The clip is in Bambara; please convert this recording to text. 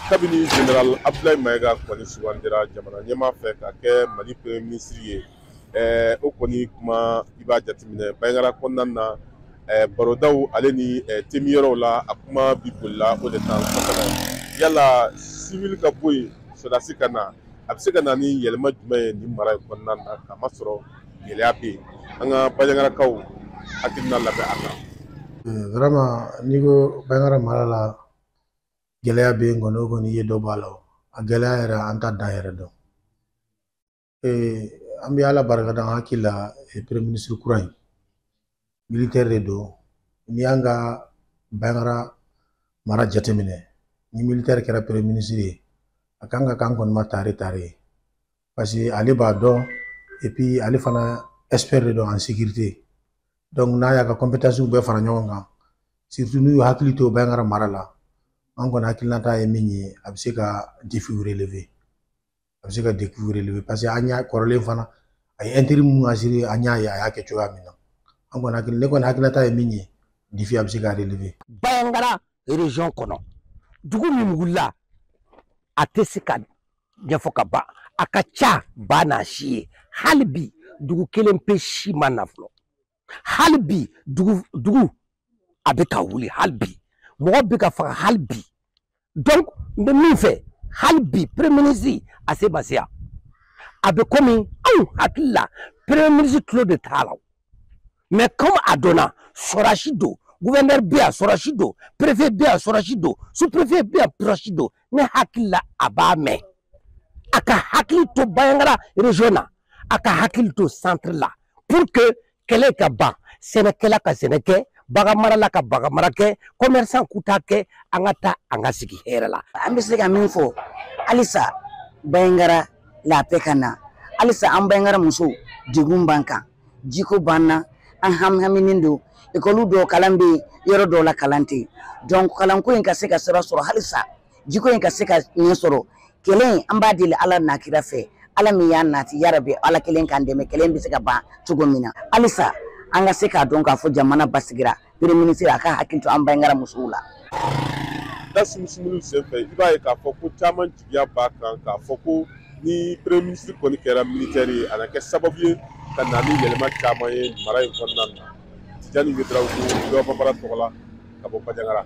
Kabini général Abdoulaye Maïga kɔni sugandira jamana ɲɛmaa fɛ ka kɛ Mali premier ministre ye, o kɔni kuma, i b'a jateminɛ Bandiagara kɔnɔna na, barodaw ale ni temiyɔrɔw la, a kuma bi bolila o de kan kosɛbɛ. Yala civil ka bɔ yen, sɔrɔdasi ka na, a bɛ se ka na ni yɛlɛma jumɛn ye nin mara in kɔnɔna na? K'a masɔrɔ gɛlɛya bɛ yen. An ka Bandiagarakaw hakilina labɛn a kan. Vraiment, n'i ko Bandiagara mara la, gɛlɛya bɛ yen kɔni, o kɔni ye dɔ b'a la. O a gɛlɛya yɛrɛ, an t'a dan yɛrɛ dɔn. An bɛ Ala barika da, an hakili la premier ministre kura in militaire de don. N'i y'an ka Bandiagara mara jateminɛ, ni militaire kɛra premier ministre ye, a kan ka k'an kɔni ma tare tare ye, parce que ale b'a dɔn, et puis ale fana expert de don en sécurité. Donc n'a y'a ka compétence bɛɛ fara ɲɔgɔn kan, surtout n'u y'u hakili to Bandiagara mara la, an kɔni hakilinata ye min ye, a bɛ se ka défi relever, a bɛ se ka défi relever, parce que an y'a kɔrɔlen fana, a ye intérim mun assuré, an y'a ye a y'a kɛ cogoya min na. An kɔni hakili, ne kɔni hakilinata ye min ye, défi a bɛ se ka relever. Bandiagara région kɔnɔ, dugu min wulila, a tɛ se ka ɲɛfɔ ka ban, a ka ca ba n'a si ye. Hali bi dugu kelen pe si ma na fɔlɔ. Hali bi dugu dugu a bɛ ka wuli, hali bi mɔgɔ bɛ ka faga hali bi. Donc n bɛ min fɛ hali bi, premier ministre a se ma se yan, a bɛ komi anw hakili la premier ministre tulo de t'a la. Mais comme a dɔnna sɔrɔdasi don, gouverneur bɛ yan sɔrɔdasi don, préfet bɛ yan sɔrɔdasi don, sous préfet bɛ yan sɔrɔdasi don, ne hakili la a b'a mɛn. A ka hakili to Bandiagara région na, a ka hakili to centre la, pour que kɛlɛ ka ban, sɛnɛkɛla ka sɛnɛ kɛ, bagan marala ka bagan mara kɛ, commerçant k'u ta kɛ, an ka taa an ka sigi hɛrɛ la. An bɛ se ka min fɔ halisa, Bandiagara la paix ka na halisa. An Bandiagara musow, degun b'an kan, jiko b'an na, an hami haminen don. Ekɔli dɔw kalan bɛ yen, yɔrɔ dɔw la kalan tɛ yen. Donc kalanko in ka se ka sira sɔrɔ halisa, jiko in ka se ka ɲɛ sɔrɔ, kɛlɛ in, an b'a deli Ala n'a kira fɛ, Ala min y'a nati, yarabi Ala kelen k'an dɛmɛ, kɛlɛ in bɛ se ka ban cogo min na. Halisa an ka se k'a dɔn k'a fɔ jamana basigira, premier ministre a ka hakili to an Bandiagara musow la. Da sumusumuni senfɛ, i b'a ye k'a fɔ ko caman jigiya b'a kan k'a fɔ ko ni premier ministre kɔni kɛra militaire ye, a na kɛ sababu ye ka na ni yɛlɛma caman ye mara in kɔnɔna na. Tijani Ouédraogo, Bambara tɔgɔ la, ka bɔ Bandiagara.